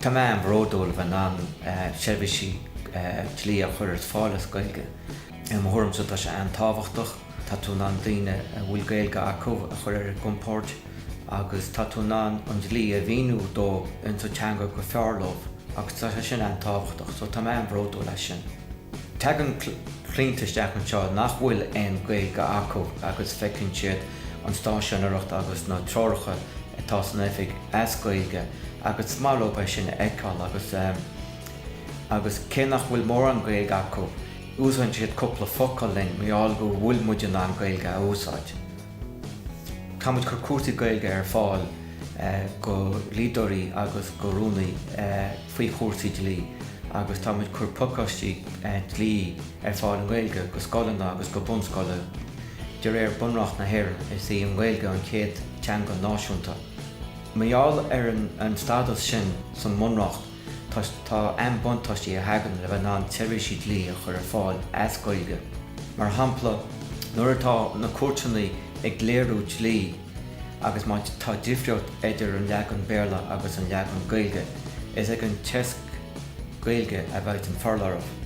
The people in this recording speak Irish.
Tá mé an-bhródúil a bheith in ann seirbhísí dlí a chur ar fáil as Gaeilge. I mo thuairimse tá sé an-tábhachtach. Tá tú in ann daoine a bhfuil Gaeilge acu a chur ar a gcompord agus tá tú in ann an dlí a mhíniú dóibh ins an teanga gur fearr leo agus tá sé sin an-tábhachtach so tá mé an-bhródúil as sin. Tagann cliaint isteach anseo nach bhfuil aon Gaeilge acu agus feiceann siad an stáiseanóireacht agus na treoracha atá san oifig as Gaeilge agus is maith leo é sin a fheiceáil agus agus cé nach bhfuil mórán Gaeilge acu, úsáideann siad cúpla focal linn mar gheall go bhfuil muid in ann Gaeilge a úsáid. Tá muid ag cur cúrsaí Gaeilge ar fáil go dlíodóirí agus go rúnaí faoi chúrsaí dlí agus tá muid ag cur pacáistí dlí ar fáil i nGaeilge go scoileanna agus go bunscoileanna. De réir Bunreacht na hÉireann, is í an Ghaeilge an chéad teanga náisiúnta. Mar gheall ar an stádas sin san mBunreacht, Tá an-buntáistí a thagann le bheith in ann seirbhísí dlí a chur ar fáil as Gaeilge. Mar shampla, nuair atá na cúirteanna ag léiriú dlí agus má tá difríocht idir an leagan Béarla agus an leagan Gaeilge, is ag an deasc Gaeilge a bheidh an foláireamh.